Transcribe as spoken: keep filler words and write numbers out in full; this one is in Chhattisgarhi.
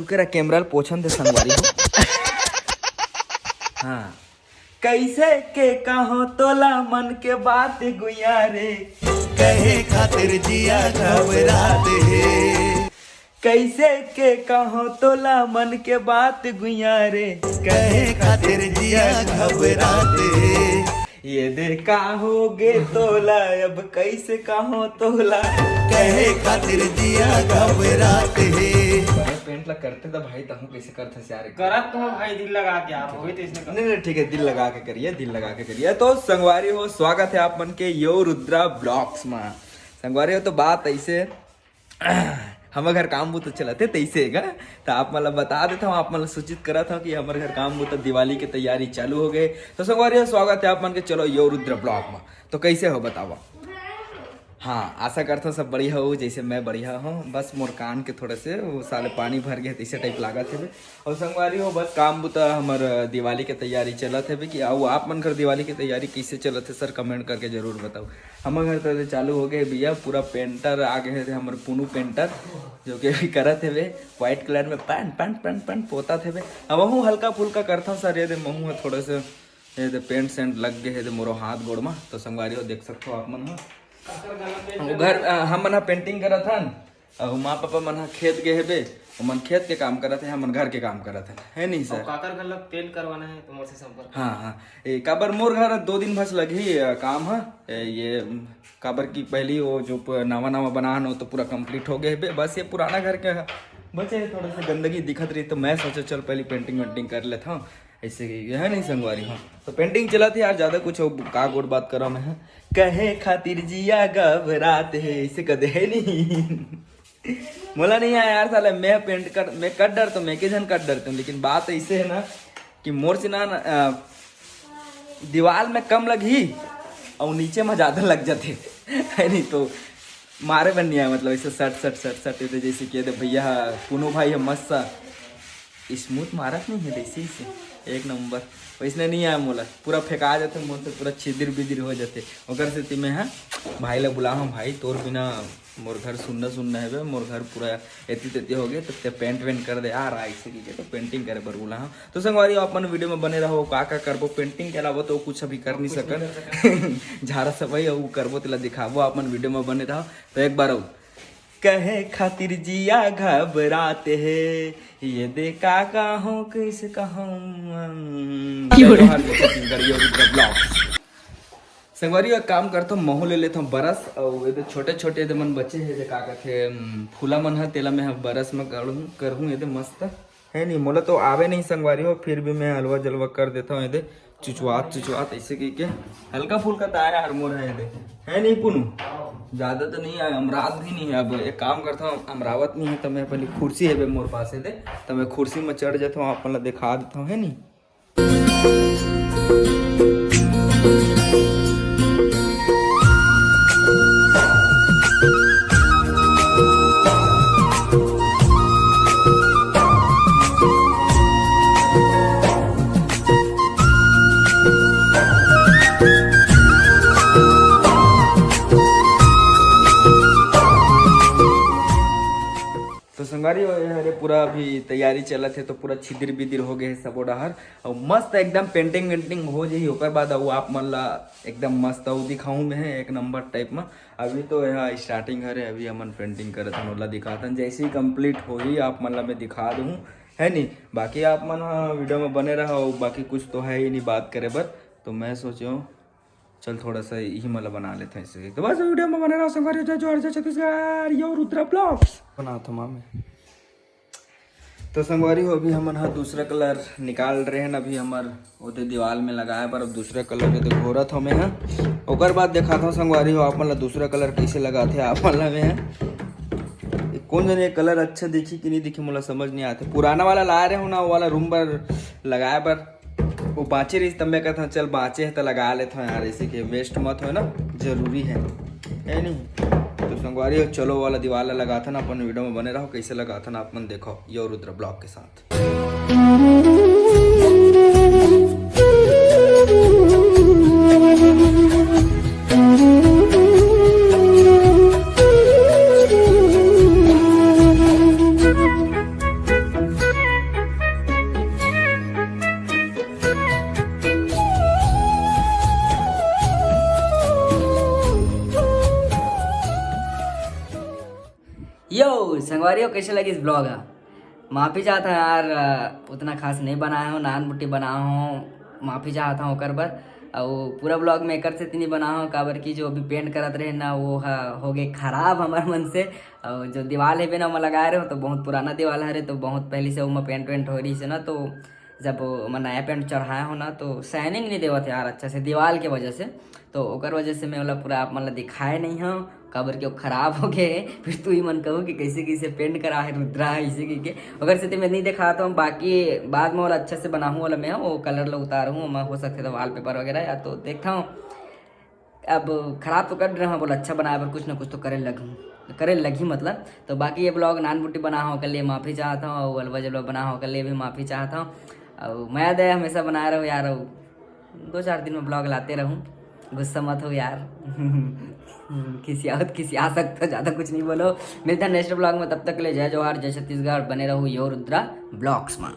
करा कैमरा ल पोछन दे संगवारी हो। हाँ। कैसे के कहो तोला मन के बात गुइया रे, कहे खातिर जिया घबरात हे। कैसे के कहो तोला मन के बात गुइया रे, कहे खातिर जिया घबरात हे। ये दे का हो गे तोला, अब कैसे कहो तोला, कहे खातिर जिया घबरात हे। पेंट ला करते त भाई, तहूँ कैसे करत हस यार? करत तो हूँ भाई, दिल लगा के यार, होई तो इसने कर। नहीं, नहीं, ठीक है, दिल लगा के करिए, दिल लगा के करिए। तो संगवारी हो, स्वागत है आप मन के यो रुद्रा ब्लॉग्स में। संगवारी हो, तो बात ऐसे, हमर घर काम बूता चलत हे, तैसे हे गा। तो आप मन ला बता देता हूँ, आप मन ला सूचित करत हूँ कि हमर घर काम बूता दिवाली के तैयारी चालू हो गए। तो संगवारी हो, स्वागत है आप मन के चलो यो रुद्र ब्लॉग में। तो कैसे हो बतावा? हाँ, आशा करता हूँ सब बढ़िया हो, जैसे मैं बढ़िया हूँ। बस मोर कान के थोड़े से वो साले पानी भर गए, तैसे टाइप लागत हे। और संगवारी हो, बस काम बूता हमर दिवाली के तैयारी चलत हे कि, अउ आप मन घर दिवाली के तैयारी कैसे चलत हे सर, कमेंट करके जरूर बताओ। हमर घर तो चालू हो गए भैया, पूरा पेंटर आ गए थे, हमर पुनू पेंटर, जो कि अभी करत हेवे व्हाइट कलर में पेंट, पेंट, पेंट, पेंट पोतात हेवे। अब महूँ हल्का फुल्का करता हूँ सर, ये दे महूँ ह थोड़ा सा, ये दे पेंट सेंट लग गए हे दे मोरो हाथ गोड़ में। तो संगवारी हो, देख सकते हो आप मन ह, वो घर, अ, हम मन ह पेंटिंग करत हन, अउ माँ पापा मन ह खेत गए हेबे, ओमन खेत के काम करत हे, हमन घर के काम करत हन, है नहीं अउ सर? काकर घर ला पेंट करवाना है तो मोर से संपर्क। हाँ, हाँ। ए, काबर मोर घर दो दिन भर लगही, अ, काम ह। ए, ये, उम, काबर कि पहली वो जो प-, नवा नवा बनान हो तो पूरा कंप्लीट हो गए हेबे, बस ये पुराना घर के ह। बचे हे थोड़ा सा गंदगी दिखत रही, तो मैं सोचे चल पहली पेंटिंग वेंटिंग कर लेता हूँ, ऐसे कि ये है नहीं संगवारी। हाँ, तो पेंटिंग चलत हे यार, ज्यादा कुछ हो, का गोठ बात करा मैं ह? कहे खातिर जिया घबरात हे, ऐसे कदे है नहीं। मोला नहीं आया यार साला, मैं पेंट कर, मैं कर डरता हूँ, मैं के झन कर डरता हूँ, लेकिन बात ऐसे है ना कि मोर से ना, ना, अ, दीवाल में कम लगही और नीचे में ज्यादा लग जाते। है नहीं तो मारे बन नहीं आया, मतलब ऐसे सट सट सट सट, ये तो जैसे किए थे भैया पुनू भाई है मस्त सा स्मूथ मारत नहीं है, देसी से एक नंबर। वैसने नहीं आया मोला, पूरा फेंका जाते मोर से, पूरा छिदिर बिदिर हो जाते। ओकर सेती मैं ह भाई ला बुला हूँ, भाई तोर बिना मोर घर सुन्ना सुन्ना है बे, मोर घर पूरा एती तेती हो गए, तो ते पेंट वेंट कर दे यार, ऐसे की के तो पेंटिंग करे बर बुला हूँ। तो संगवारी अपन वीडियो में बने रहो, का का करबो पेंटिंग के अलावा तो कुछ अभी कर नहीं सकत। झारा सफाई वो करबो, तेला दिखाबो, अपन वीडियो में बने रहो। तो एक बार अउ कहे खातिर जिया घबरात हे, ये दे का कहूँ, कैसे कहूँ, हम। क्यों रे? जय जोहार, जय छत्तीसगढ़, ये रुद्र ब्लॉग्स। संगवारी, एक काम करथो, महू ले लेथो बरस, अउ ये दे छोटे छोटे दे मन बचे हे, दे का कथे, उम, फूला मन ह, तेला मैं ह बरस में करहूँ, करहूँ ये दे मस्त। है नहीं, मोला तो आवे नहीं संगवारी हो, फिर भी मैं हलवा जलवा कर देता हूँ। ये दे चुचवात चुचवात ऐसे कह के हल्का फुल्का ताया हर मोर है, ये दे है नहीं पुनू, ज्यादा तो नहीं आया, अमरात भी नहीं है। अब एक काम करता हूँ, अमरावत नहीं है तो मैं पहले कुर्सी है बे मोर पास, ये दे तो मैं कुर्सी में चढ़ जाता हूँ, आप मन ला दिखा देता हूँ, है नहीं। तो संगवारी हो, ये हरे पूरा अभी तैयारी चलत हे, तो पूरा छिदिर बिदिर हो गए हे सबो डहर। अउ मस्त एकदम पेंटिंग वेंटिंग हो जाही, ओकर बाद अउ आप मन ला एकदम मस्त अउ दिखाहूँ मैं एक नंबर टाइप में। अभी तो यहाँ स्टार्टिंग हरे, अभी हमन पेंटिंग करत हन, ओला दिखात हन। जैसे ही कंप्लीट होही, आप मन ला मैं दिखा दूँ, है नहीं? बाकी आप मन ह वीडियो में बने रहो, बाकी कुछ तो है ही नहीं बात करे बर, तो मैं सोचे हूँ चल थोड़ा सा इही मन ला बना लेते हैं इसे। तो बस वीडियो में बने रहो संगवारी, जय जोहार, जय छत्तीसगढ़, यो रुद्रा ब्लॉग्स बनात हूँ मैं। तो संगवारी हो, अभी हमन ह दूसरा कलर निकाल रहे हैं, अभी हमर ओदे दीवाल में लगाए बर अब दूसरा कलर के तो घोरत हूँ मैं ह। ओकर बाद दिखात हूँ संगवारी हो आप मन ला दूसरा कलर कैसे लगात हे आप मन ला मैं ह। ये कौन जने ये कलर अच्छा दिखी कि नहीं दिखी, मोला समझ नहीं आते। पुराना वाला लाए रहे हूँ ना, वो वाला रूम बर लगाए बर, वो बाँचे रहिस, तब मैं कहत हँव, "चल, बाँचे हे, त लगा लेत हँव यार, ऐसे के वेस्ट मत होय ना, जरूरी है, है नहीं?" तो संगवारी हो, चलो, वाला दीवाल ला लगाथन, अपन वीडियो में बने रहो, कैसे लगाथन आप मन देखो, यो रुद्र ब्लॉग के साथ। संगवारी हो, कैसे लगिस vlog ह? माफी चाहत हंव यार, अ, उतना खास नहीं बनाए हंव, नान बुटी बनाए हंव, माफी चाहत हंव ओकर बर। अउ पूरा vlog में एकर सेती नहीं बनाए हंव, काबर कि जो अभी paint करत रहे ना, वो ह-, हो गए खराब हमर मन से। अउ जो दीवाल हेबे ना, ओमा लगाए रहे तो बहुत पुराना दीवाल हरे, तो बहुत पहले से ओमा paint वेंट हो रही से ना, तो जब ओमा नया paint चढ़ाए हंव ना, तो shining नहीं देवत यार अच्छा से दीवाल के वजह से। तो ओकर वजह से मैं ओला पूरा आप मन ला दिखाए नहीं हंव, काबर कि वो खराब हो गए हे। फिर तुही मन कहू कि कैसे कैसे paint करा हे रुद्रा, ऐसे कहिके। ओकर सेती मैं नहीं दिखात हंव, बाकी बाद में ओला अच्छा से बनाहूं, ओला मैं वो colour ला उतारहूं, ओमा हो सकथे तो wallpaper वगैरह या तो देखत हंव। अब खराब तो कर रहे हंव, बोला अच्छा बनाए बर कुछ ना कुछ तो करे लगहूं, करे लगही मतलब। तो बाकी ये vlog नान बुटी बनाए हंव ओकर लिए माफी चाहत हंव, अउ अलवा जलवा बनाए हंव ओकर लिए भी माफी चाहत हंव। अउ मया दया हमेशा बनाए रहो यार, अउ दो चार दिन में vlog लाते रहूं, गुस्सा मत हो यार। खिसियावत खिसिया सकते हो, ज्यादा कुछ नहीं बोलो। मिलते हैं next vlog में, तब तक के लिए जय जोहार, जय छत्तीसगढ़, बने रहो यो रुद्रा vlogs में।